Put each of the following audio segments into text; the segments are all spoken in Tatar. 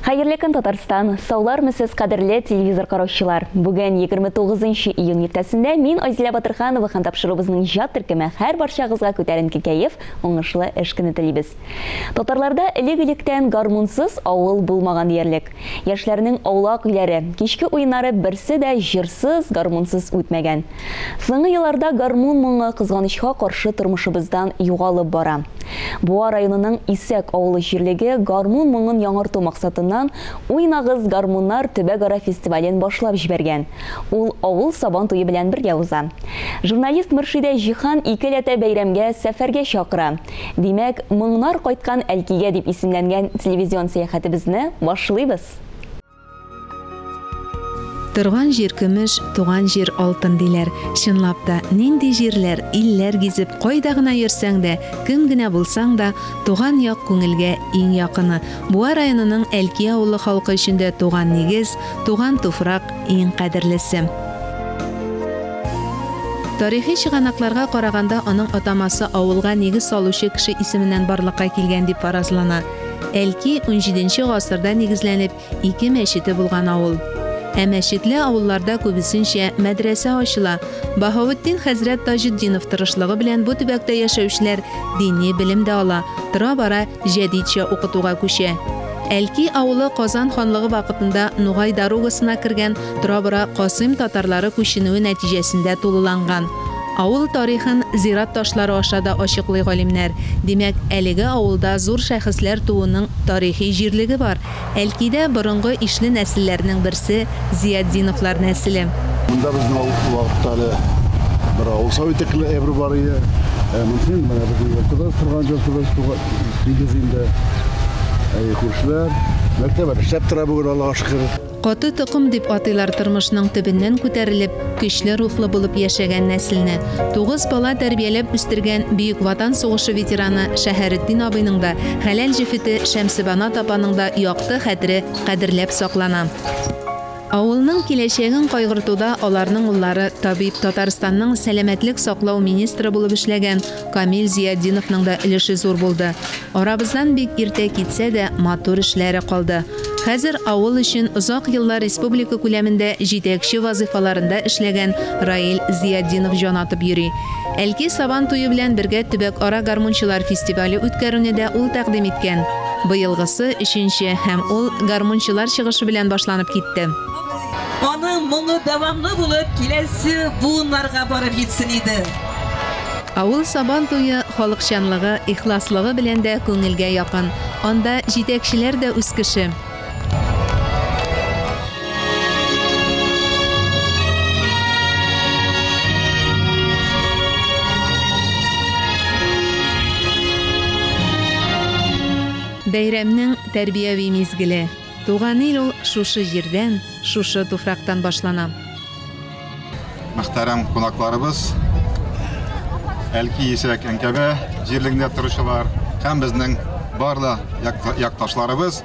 Хәерле көн, Татарстан! Саулармы сез, кадерле телевизор караучылар! Бүген 29 июнь иртәсендә мин, Айзилә Батырханова һәм тапшыруыбызның иҗат төркеме һәр барчагызга күтәренке кәеф, уңышлы эш көне телибез. Татарларда элек-электән гармунсыз авыл булмаган диярлек. Яшьләрнең аулак өйләре, кичке уеннары берсе дә җырсыз, гармунсыз үтмәгән. Соңгы елларда гармун моңы, кызганычка каршы, тормышыбыздан югалып бара. Буа районының Исәк авылы җирлеге гармун моңын яңарту максатыннан Уйнагыз, гармуннар төбәкара фестивален башлап җибәргән. Ул авыл Сабан туе белән бергә уза. Журналист Мөршидә Җиһан икеләтә бәйрәмгә сәфәргә чакыра. Димәк, Моңнар кайткан Әлкигә дип исемләнгән телевизион сәяхәтебезне башлыйбыз. Торган җир көмеш, туган җир алтын диләр. Чынлап та, нинди җирләр, илләр гизеп, кайда гына йөрсәң дә, кем генә булсаң да, туган як күңелгә иң якыны. Буа районының Әлки авылы халкы өчен дә туган нигез, туган туфрак иң кадерлесе. Тарихи чыганакларга караганда, аның атамасы авылга нигез салучы кеше исеменнән барлыкка килгән дип фаразлана. Әлки, унҗиденче гасырда нигезләнеп, Ике мәчете булган авыл. Ә мәчетле авылларда күбесенчә мәдрәсә ачыла. Баһаветдин хәзрәт Таҗетдинов тырышлыгы белән бу төбәктә яшәүчеләр дини белем дә ала, тора-бара җәдитчә укытуга күчә. Әлки авылы Казан ханлыгы вакытында Нугай дорогасына кергән, тора-бара Касыйм татарлары күченүе нәтиҗәсендә тулыланган. Авыл тарихын зират ташлары аша да ачыклый галимнәр. Димәк, әлеге авылда зур шәхесләр тууның тарихи җирлеге бар. Әлкидә борынгы ишле нәселләрнең берсе, Зиятдиновлар нәселе. Монда безнең авыл вакытта әле бер авыл советы әйбер бар иде. Ә монысы инде менә безнең йортыбыз, торган йортыбыз, туган нигез инде. Әйе, күршеләр. Мәктәп әле эшләп тора бүген, Аллага шөкер. Каты токым дип атыйлар тормышның төбеннән күтәрелеп, көчле рухлы булып яшәгән нәселне. Тугыз бала тәрбияләп үстергән Бөек Ватан сугышы ветераны Шәһәретдин абыйның да, хәләл җефете Шәмсебанат апаның да якты хәтере кадерләп саклана. Авылның киләчәген кайгыртуда аларның уллары, табиб, Татарстанның сәламәтлек саклау министры булып эшләгән Камил Зиятдиновның да өлеше зур булды. Арабыздан бик иртә китсә дә, матур эшләре калды. Хәзер авыл өчен озак еллар республика күләмендә җитәкче вазыйфаларында эшләгән Раил Зиятдинов җан атып йөри. Әлки Сабан туе белән бергә төбәкара гармунчылар фестивале үткәрүне дә ул тәкъдим иткән. Быелгысы, өченче һәм ул гармунчылар чыгышы белән башланып китте. Аның моңы дәвамлы булып, киләсе буыннарга барып җитсен иде. Авыл Сабан туе халыкчанлыгы, ихласлыгы белән дә күңелгә якын. Анда җитәкчеләр дә үз кеше. Бәйрәмнең тәрбияви мизгеле. Туган ил ул шушы җирдән, шушы туфрактан башлана. Мөхтәрәм кунакларыбыз, Әлки Исәк Әнкәбә җирлегендә торучылар һәм безнең барлык якташларыбыз.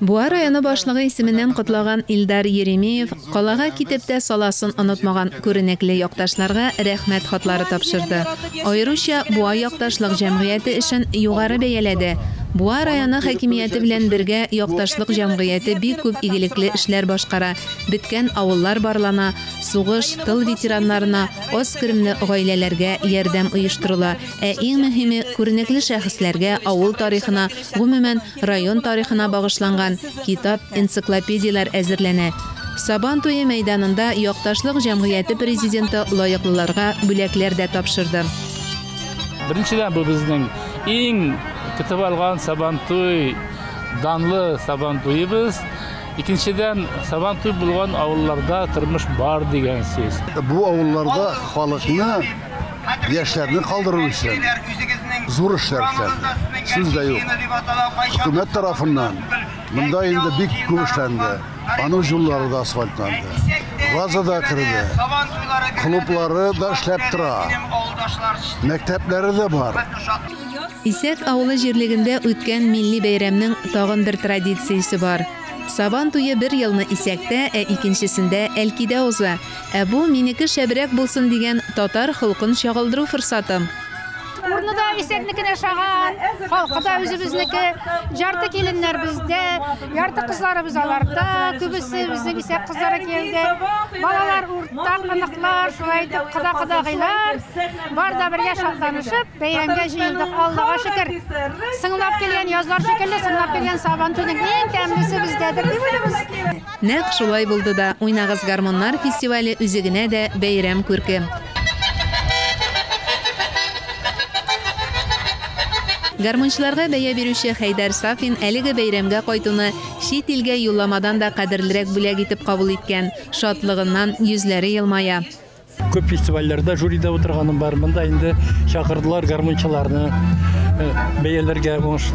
Буа районы башлыгы исеменнән котлаган Илдар Еремеев калага китеп тә саласын онытмаган күренекле якташларга рәхмәт хатлары тапшырды. Аеруча Буа якташлык җәмгыяте эшен югары бәяләде. Буа районы хакимияте белән бергә якташлык җәмгыяте бик күп игелекле эшләр башкара, беткән авыллар барлана, сугыш, тыл ветераннарына, аз керемле гаиләләргә ярдәм оештырыла, ә иң мөһиме, күренекле шәхесләргә, авыл тарихына, гомумән, район тарихына багышланган китап, энциклопедияләр әзерләнә. Сабан туе мәйданында Якташлык җәмгыяте президенты лаеклыларга бүләкләр дә тапшырды. Беренчедән, бу безнең иң көтеп алган Сабантуй, данлы Сабантуебыз. Икенчедән, Сабантуй булган авылларда тормыш бар дигән сүз. Бу авылларда халыкны, яшьләрне калдыру өчен зур эшләр эшләнде. Сүз дә юк. Хөкүмәт тарафыннан монда инде бик күп эшләнде. Аның юллары да асфальтланды. Газы да керде. Клублары да эшләп тора. Мәктәпләре дә бар. Исәк авылы җирлегендә үткән милли бәйрәмнең тагын бер традициясе бар. Сабан туе бер елны Исәктә, ә икенчесендә Әлкидә уза. Ә бу, минеке шәбрәк булсын дигән татар холкын чагылдыру форсаты. Урыны да Исәкнекенә ошаган, халкы да үзебезнеке. Ярты киленнәр бездә, ярты кызларыбыз аларда, күбесе безнең Исәк кызлары кияүдә. Балалар уртак, оныклар, шулай итеп кода-кодагыйлар бар да бергә шатланышып, бәйрәмгә җыелдык. Аллага шөкер. Соңлап килгән язлар шикелле, соңлап килгән Сабантуйның иң тәмлесе бездәдер дип уйлыйбыз. Нәкъ шулай булды да, Уйнагыз гармуннар фестивале үзе генә дә бәйрәм күрке. Гармунчыларга бәя бирүче Хәйдәр Сафин әлеге бәйрәмгә кайтуны чит илгә юлламадан да кадерлерәк бүләк итеп кабул иткән. Шатлыгыннан йөзләре елмая. Күп фестивальләрдә жюрида утырганым бар. Монда инде чакырдылар гармунчыларны бәяләргә уңыш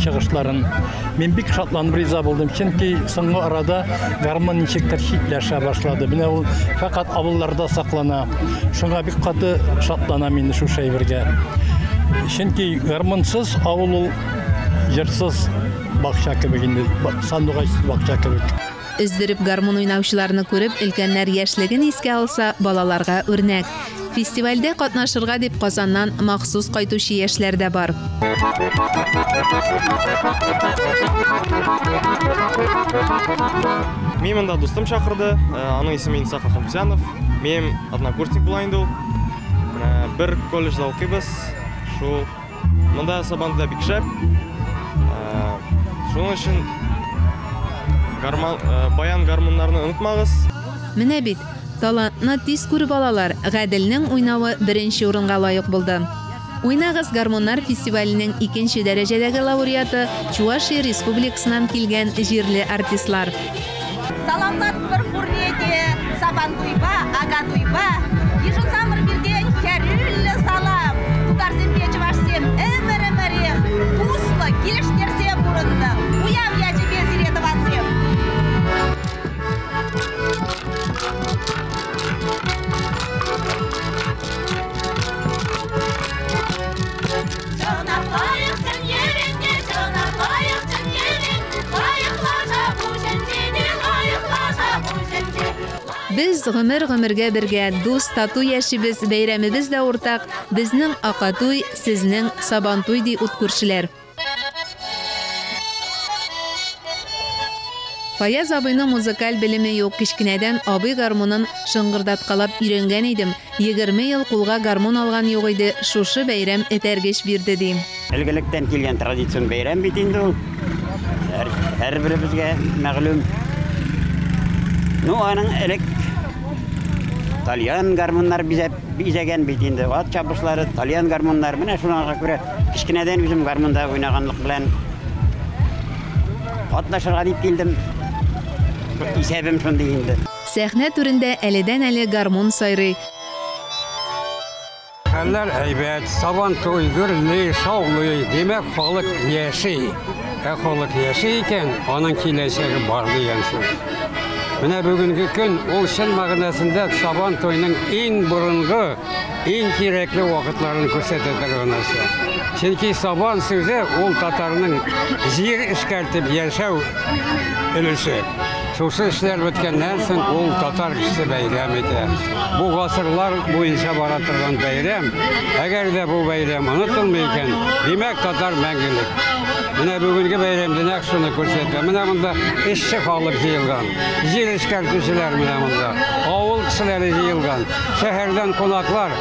чыгышларын. Мин бик шатланып риза булдым, чөнки соңгы арада гармун ничектер читләшә башлады. Менә ул фәкать авылларда саклана. Шуңа бик каты шатланам инде шушы әйбергә. Чөнки гармунсыз авыл ул җырсыз бакча кебек инде, сандугачсыз бакча кебек. Өздереп гармун уйнаучыларны күреп, өлкәннәр яшьлеген искә алса, балаларга үрнәк. Фестивальдә катнашырга дип Казаннан махсус кайтучы яшьләр дә бар. Мин монда дустым чакырды, аның исеме Инсаф Ахунбзянов. Минем однокурсник була инде ул. Бер колледжда укыйбыз. Шул монда Сабантуйда бик шәп. Шуның өчен баян гармуннарны онытмагыз. Менә бит, талантны тиз күреп алалар. Гаделнең уйнавы беренче урынга лаек булды. Уйнагыз гармуннар фестиваленең икенче дәрәҗәдәге лауреаты Чувашия Республикасыннан килгән җирле артистлар. Саламлатпыр пурнеде, Сабантуйба, Агатуйба, Ежунсамыр бирден хәрүлле салам. Тутарсемпе чувашсем әмір-әміре, туслы килештерсе бурынны. Уяв ячепе зире тӑвансем. Без гомер-гомергә бергә, дус, тату яшибез, бәйрәмебез дә уртак. Безнең Акатуй, сезнең Сабантуй ди ут күршеләр. Фаяз абыйның музыкаль белеме юк, кечкенәдән абый гармунын шыңгырдаткалап өйрәнгән идем. 20 ел кулга гармун алган юк иде, шушы бәйрәм этәргеч бирде ди. Элгелектән килгән традицион бәйрәм бит инде ул. Һәрберебезгә мәгълүм. Ну, аның элек тальян гармуннар бизәгән бит инде. Ат чабышлары, тальян гармуннар. Менә шуңа күрә кечкенәдән үзем гармунда уйнаганлык белән катнашырга дип килдем. Исәбем шундый инде. Сәхнә түрендә әледән-әле гармун сайрый. Хәлләр әйбәт, Сабантуй гөрли, шаулый, димәк, халык яши. Ә халык яши икән, аның киләчәге бар дигән сүз. Менә бүгенге көн ул чын мәгънәсендә Сабантуйның иң борынгы, иң кирәкле вакытларын күрсәтә торган нәрсә. Чөнки Сабан сүзе ул татарның җир эшкәртеп яшәү өлеше. Шушы эшләр беткәннән соң ул татар кешесе бәйрәм итә. Бу гасырлар буенча бара торган бәйрәм. Әгәр дә бу бәйрәм онытылмый икән, димәк, татар мәңгелек. Менә бүгенге бәйрәмдә нәкъ шуны күрсәтә. Менә монда эшче халык җыелган, җир эшкәртүчеләр менә монда, авыл кешеләре җыелган, шәһәрдән кунаклар.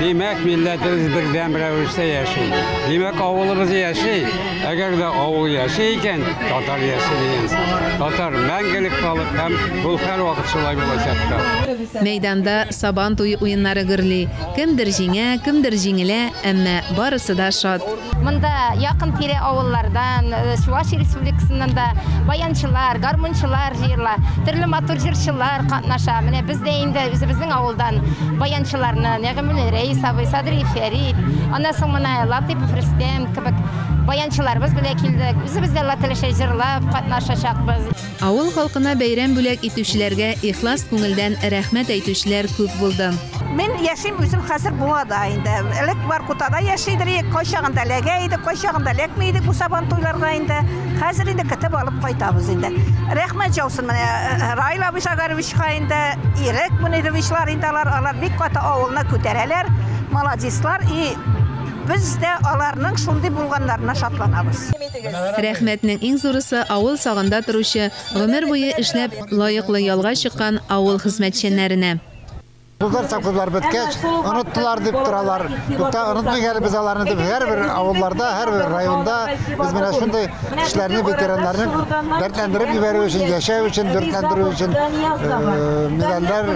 Димәк, милләтебез бердәм рәвештә яши. Димәк, авылыбыз яши. Әгәр дә авыл яши икән, татар яши дигән сүз. Татар мәңгелек халык һәм ул һәрвакыт шулай булачак та. Мәйданда Сабан туе уеннары гөрли. Кемдер җиңә, кемдер җиңелә, әмма барысы да шат. Монда якын тирә авыллардан, Чувашия Республикасыннан да баянчылар, гармунчылар җыела, төрле матур җырчылар катнаша. Менә без дә инде үзебезнең авылдан баянчыларны, Нәгыймуллин Рәис абый, Садриев Фәрит, аннан соң менә Латыйпов Рөстәм кебек баянчыларыбыз белән килдек. Үзебез дә латылыша җырлап катнашачакбыз. Авыл халкына бәйрәм бүләк итүчеләргә ихлас күңелдән рәхмәт әйтүчеләр күп булды. Мин яшим үзем хәзер Буада инде. Элек Воркутада яши идек, кайчагында эләгә идек, кайчагында эләкми идек бу Сабантуйларга инде. Хәзер инде көтеп алып кайтабыз инде. Рәхмәт яусын менә Раил абый Шагаровичка инде, Ирек Мөнировичлар инде алар, алар бик каты авылны күтәрәләр. Молодецлар и Без дә аларның шундый булганнарына шатланабыз. Рәхмәтнең иң зурысы авыл сагында торучы, гомер буе эшләп лаеклы ялга чыккан авыл хезмәтчәннәренә. Кызлар совхозлар беткәч, оныттылар дип торалар. Юкта онытмыйк әле без аларны дип һәрбер авылларда, һәрбер районда без менә шундый кешеләрне, ветераннарны дәртләндереп җибәрү өчен, яшәү өчен, дәртләндерү өчен медальләр,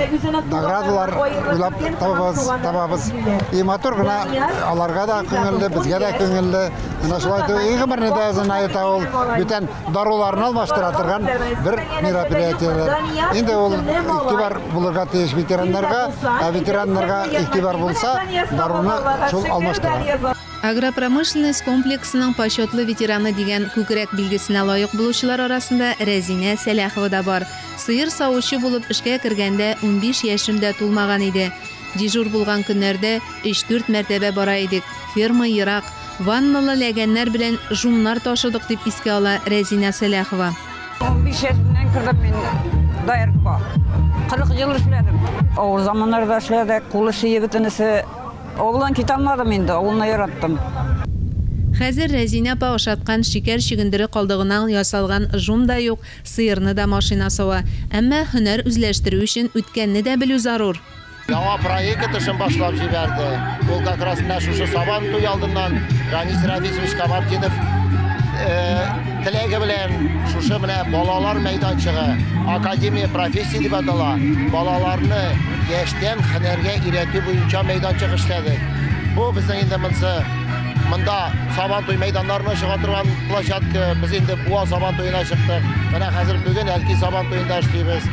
наградалар уйлап табабыз, табабыз. И матур гына аларга да күңелле, безгә дә күңелле. Менә шулай итеп, и гомерне дә озынайта ул. Бүтән даруларны алмаштыра торган бер мероприятиеләр. Инде ул игътибар булырга тиеш ветераннарга, ә ветераннарга игътибар булса, даруны шул алмаштыра. Агропромышленность комплексының почетлы ветераны дигән күкрәк билгесенә лаек булучылар арасында Рәзинә Сәләхова да бар. Сыер савучы булып эшкә кергәндә 15 яшем дә тулмаган иде. Дежур булган көннәрдә өч-дүрт мәртәбә бара идек. Ферма ерак. Ванналы ләгәннәр белән жумнар ташыдык, дип искә ала Рәзинә Сәләхова. 15 яшемнән кердем мин ДРКга. 40 ел эшләдем. Авыр заманнарда эшләдек, кул эше бөтенесе. Авылдан китә алмадым инде, авылны яраттым. Хәзер Рәзинә апа ашаткан шикәр чөгендере калдыгыннан ясалган жум да юк, сыерны да машина сава. Әмма һөнәр үзләштерү өчен үткәнне дә белү зарур. Яңа проект эшен башлап җибәрде. Ул как раз менә шушы Сабан туй алдыннан Ранис Рафисович Камартдинов теләге белән шушы менә балалар мәйданчыгы Академия профессий дип атала. Балаларны яшьтән һөнәргә өйрәтү буенча мәйданчык эшләдек. Бу безнең инде монсы монда Сабан туй мәйданнарына чыга торган площадка. Без инде Буа Сабан туена чыктык. Менә хәзер бүген Әлки Сабан туенда эшлибез.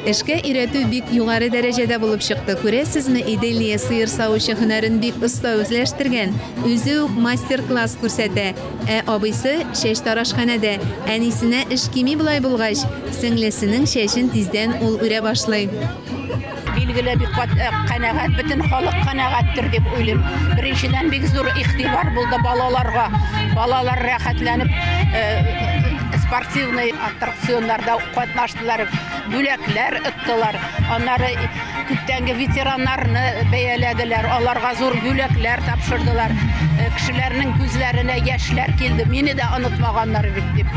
Эшкә өйрәтү бик югары дәрәҗәдә булып чыкты. Күрәсезме, Иделия сыер савучы һөнәрен бик оста үзләштергән. Үзе үк мастер-класс күрсәтә. Ә абыйсы чәчтарашханәдә. Әнисенә эш кими болай булгач, сеңлесенең чәчен тиздән ул үрә башлый. Билгеле, бик канәгать, бөтен халык канәгатьтер дип уйлыйм. Беренчедән, бик зур игътибар булды балаларга. Балалар рәхәтләнеп спортивный аттракционнарда катнаштылар, бүләкләр оттылар. Аннары күптәнге ветераннарны бәяләделәр, аларга зур бүләкләр тапшырдылар. Кешеләрнең күзләренә яшьләр килде, мине дә онытмаганнар бит дип.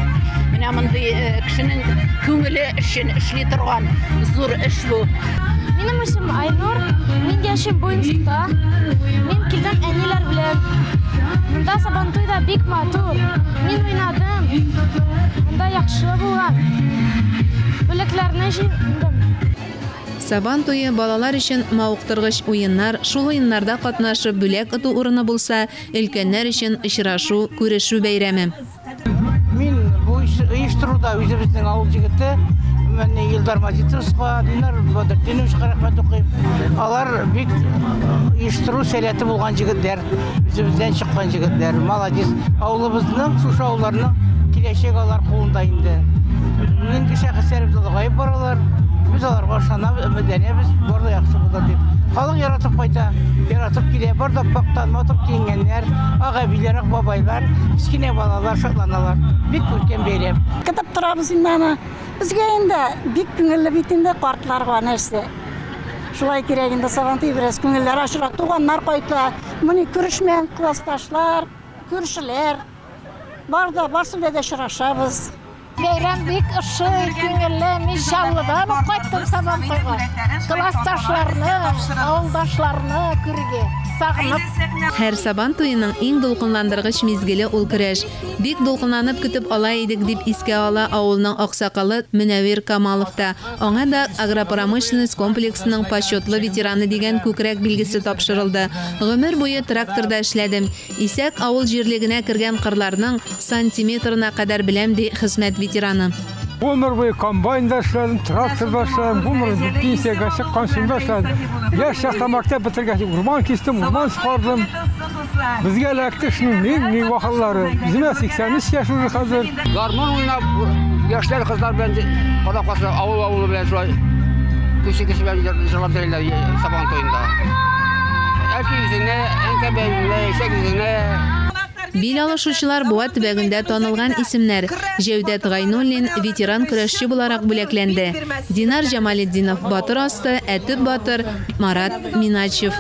Менә мондый кешенең күңеле өчен эшли торган зур эш бу. Минем исемем Айнур, мин яшим Буинскта. Мин килдем әниләр белән. Монда Сабантуй да бик матур. Мин уйнадым. Монда яхшы булган. Бүләкләрне җыйдым. Сабан туе балалар өчен мавыктыргыч уеннар, шул уеннарда катнашып бүләк оту урыны булса, өлкәннәр өчен очрашу, күрешү бәйрәме. Мин бу оештыруда үзебезнең авыл егете Менә Илдар Мазитовска, Динар Бадретдиновичка рәхмәт укыйм. Алар бик оештыру сәләте булган егетләр, үзебездән чыккан егетләр. Молодец. Авылыбызның, шушы авылларның киләчәге алар кулында инде. Бүгенге шәхесләребез олыгаеп баралар. Без аларга ышанабыз, өметләнәбез, бар да яхшы булыр дип. Халык яратып кайта, яратып килә. Бар да пактан матур киенгәннәр, ак әбиләр, ак бабайлар, кечкенә балалар шатланалар. Бик күркәм бәйрәм. Көтеп торабыз инде аны. Безгә инде бик күңелле бит инде картларга нәрсә. Шулай кирәк инде Сабантуй бераз күңелләр ачыла, туганнар кайта, моны күрешмәгән классташлар, күршеләр. Бар да, барсы белән дә очрашабыз. Бәйрәм бик ошый, күңелле. Мин Чаллыдан ук кайттым Сабантуйга. Классташларны, авылдашларны күрергә сагынып. Һәр Сабан туеның иң дулкынландыргыч мизгеле ул көрәш. Бик дулкынланып көтеп ала идек, дип искә ала авылның аксакалы Мөнәвир Камалов та. Аңа да агропромышленность комплексының почетлы ветераны дигән күкрәк билгесе тапшырылды. Гомер буе тракторда эшләдем. Исәк авыл җирлегенә кергән кырларның сантиметрына кадәр беләм, ди хезмәт ветераны. Гомер буе комбайнда эшләдем, тракторда эшләдем, гомер пенсиягә чыккан шунда эшләдем. Яшь чакта мәктәп бетергәч урман кистем, урман чыгардым. Безгә эләкте шуның иң иң вакытлары. Үземә 83 яшь уже хәзер. Гармун уйнап, яшьләр кызлар белән кара-каршы авыл авылы белән шулай кеше-кеше белән җырлап йөриләр Сабан туенда. Әти үзенә, әнкә үзенә, ишәк үзенә. Бил алышучылар Буа төбәгендә танылган исемнәр. Җәүдәт Гайнуллин ветеран көрәшче буларак бүләкләнде. Динар Җамалетдинов батыр асты, ә төп батыр Марат Миначев.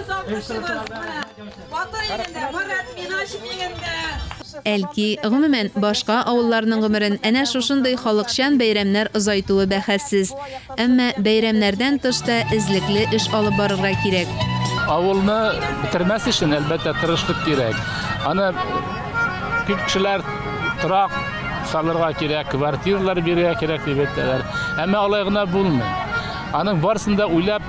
Әлки, гомумән, башка авылларның гомерен әнә шушындый халыкчан бәйрәмнәр озайтуы бәхәссез. Әмма бәйрәмнәрдән тыш та эзлекле эш алып барырга кирәк. Авылны бетермәс өчен, әлбәттә, тырышлык кирәк. Аны күп кешеләр торак салырга кирәк, квартиралар бирергә кирәк дип әйтәләр. Әмма алай гына булмый. Аның барысын да уйлап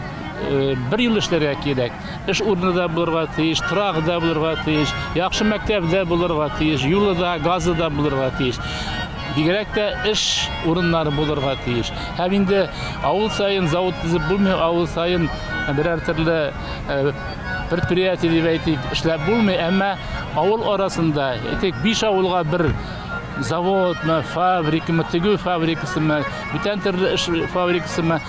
бер юл эшләргә кирәк. Эш урыны да булырга тиеш, торагы да булырга тиеш, яхшы мәктәп дә булырга тиеш, юлы да, газы да булырга тиеш. Бигрәк тә эш урыннары булырга тиеш. Һәм инде авыл саен завод төзеп булмый, авыл саен берәр төрле предприятие дип әйтик, эшләп булмый, әмма авыл арасында, әйтик, 5 авылга бер заводмы, фабрикамы, тегү фабрикасымы, бүтән төрле эш фабрикасымы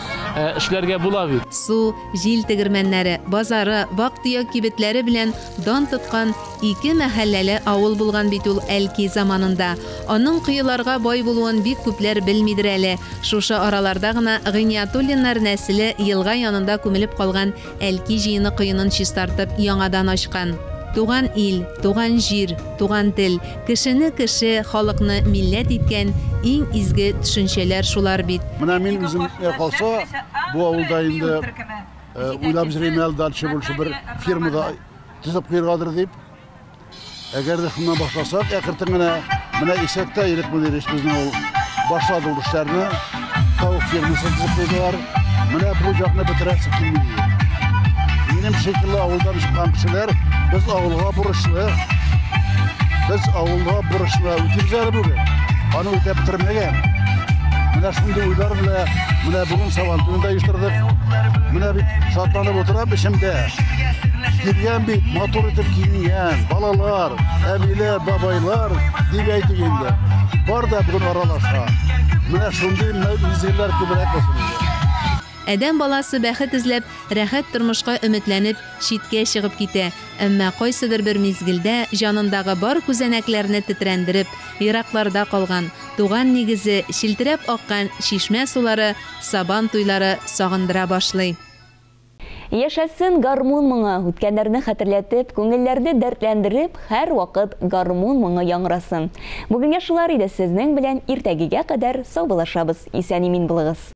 эшләргә була бит. Су, җил тегермәннәре, базары, вак-төяк кибетләре белән дан тоткан ике мәхәлләле авыл булган бит ул Әлки заманында. Аның коеларга бай булуын бик күпләр белмидер әле. Шушы араларда гына Гыйниятуллиннар нәселе елга янында күмелеп калган Әлки җыены коенын чистартып яңадан ачкан. Туган ил, туган җир, туган тел, кешене кеше, халыкны милләт иткән иң изге төшенчәләр шулар бит. Менә мин үзем калса, бу авылда инде уйлап йөрим әле дальше больше бер фирмада төзеп куяргадыр дип. Әгәр дә шуннан башласак, әкертен генә менә Исәктә Ирек Мөнирович безнең ул башлады ул эшләрне. Тавык фермасы төзеп куйдылар. Менә бу якны бетерәсе килми. Минем шикелле авылдан чыккан кешеләр, без авылга бурычлы. Без авылга бурычлы үтибез әле бүген. Аны үтәп бетермәгән. Менә шундый уйлар белән менә бүген Сабан туен да оештырдык. Менә бит шатланып утырам эчемдә. Килгән бит, матур итеп киенгән балалар, әбиләр, бабайлар дип әйтик инде. Бар да бүген аралаша. Менә шундый мизгелләр күбрәк булсын иде. Адәм баласы бәхет эзләп, рәхәт тормышка өметләнеп, читкә чыгып китә. Әмма кайсыдыр бер мизгелдә җанындагы бар күзәнәкләрне тетрәндереп, еракларда калган, туган нигезе, челтерәп аккан чишмә сулары, сабан туйлары сагындыра башлый. Яшәсен гармун моңы, үткәннәрне хәтерләтеп, күңелләрне дәртләндереп, һәр вакыт гармун моңы яңгырасын. Бүгенгә шулар иде, сезнең белән иртәгегә кадәр саубуллашабыз. Исән-имин булыгыз.